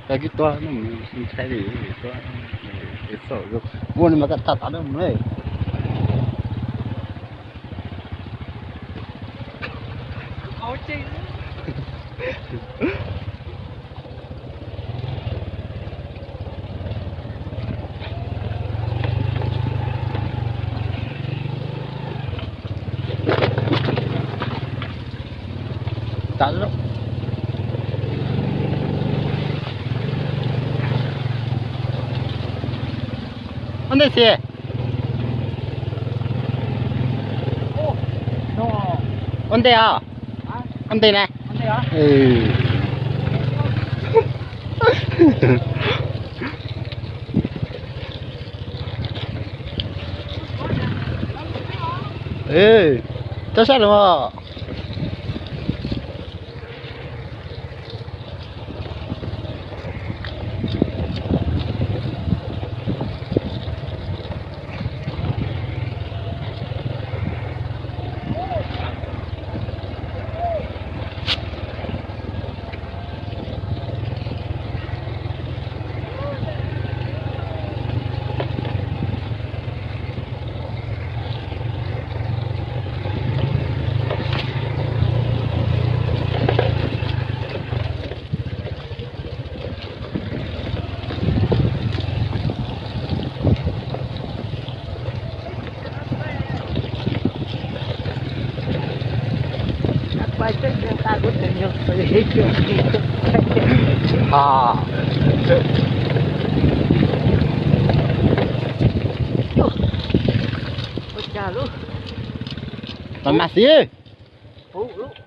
Koj kib tuaj no mus ntshai li tuaj, ua li mas koj tag tag mus li. Ua ntej xwb. Ua ntej os. Ua ntej na. Txhob sab lug. Ua cas lub, los mas xwb.